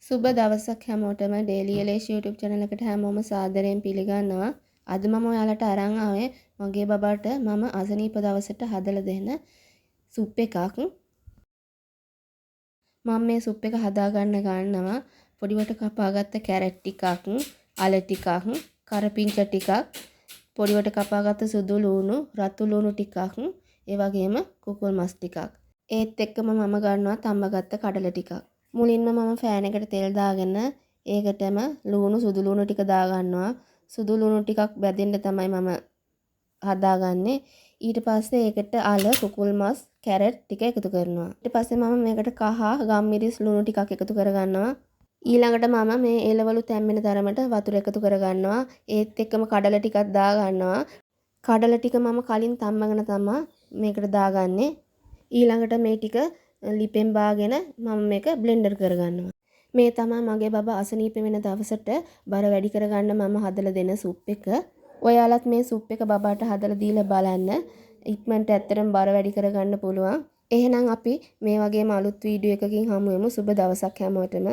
සුබ දවසක් හැමෝටම ඩේලි එලේෂ් YouTube channel එකට හැමෝම සාදරයෙන් පිළිගන්නවා. අද මම ඔයාලට අරන් ආවේ මගේ බබාට මම අසනීප දවසට හදලා දෙන සුප් එකක්. මම මේ සුප් එක හදාගන්න ගන්නවා පොඩිවට කපාගත්ත කැරට් ටිකක්, අල ටිකක්, කරපිංච ටිකක්, පොඩිවට කපාගත්ත සුදු ලූණු, රතු ලූණු ටිකක්, ඒ වගේම කුකුල් මස් ටිකක්. ඒත් එක්කම මම ගන්නවා තම්බගත්ත කඩල ටිකක්. මුලින්ම මම ෆෑන් එකට තෙල් දාගෙන ඒකටම ලූණු සුදු ලූණු ටික දාගන්නවා. සුදු ලුණු ටිකක් බැදෙන්න තමයි මම හදාගන්නේ. ඊට පස්සේ ඒකට අල, කුකුල් මස්, කැරට් ටික එකතු කරනවා. ඊට පස්සේ මම මේකට කහ, ගම්මිරිස් ලුණු ටිකක් එකතු කරගන්නවා. ඊළඟට මම මේ එළවලු තැම්බෙන තරමට වතුර එකතු කරගන්නවා. ඒත් එක්කම කඩල ටිකක් දාගන්නවා. කඩල ටික මම කලින් තම්බගෙන තමා මේකට දාගන්නේ. ඊළඟට මේ ටික ලිපෙන් බාගෙන මම මේක බ්ලෙන්ඩර් කරගන්නවා. මේ තමයි මගේ බබා අසනීප වෙන දවසට බර වැඩි කරගන්න මම හදලා දෙන සුප් එක. ඔයාලත් මේ සුප් එක බබාට හදලා දීලා බලන්න. ඉක්මනට ඇත්තටම බර වැඩි කරගන්න පුළුවන්. එහෙනම් අපි මේ වගේම අලුත් වීඩියෝ එකකින් හමු වෙමු. සුබ දවසක් හැමෝටම.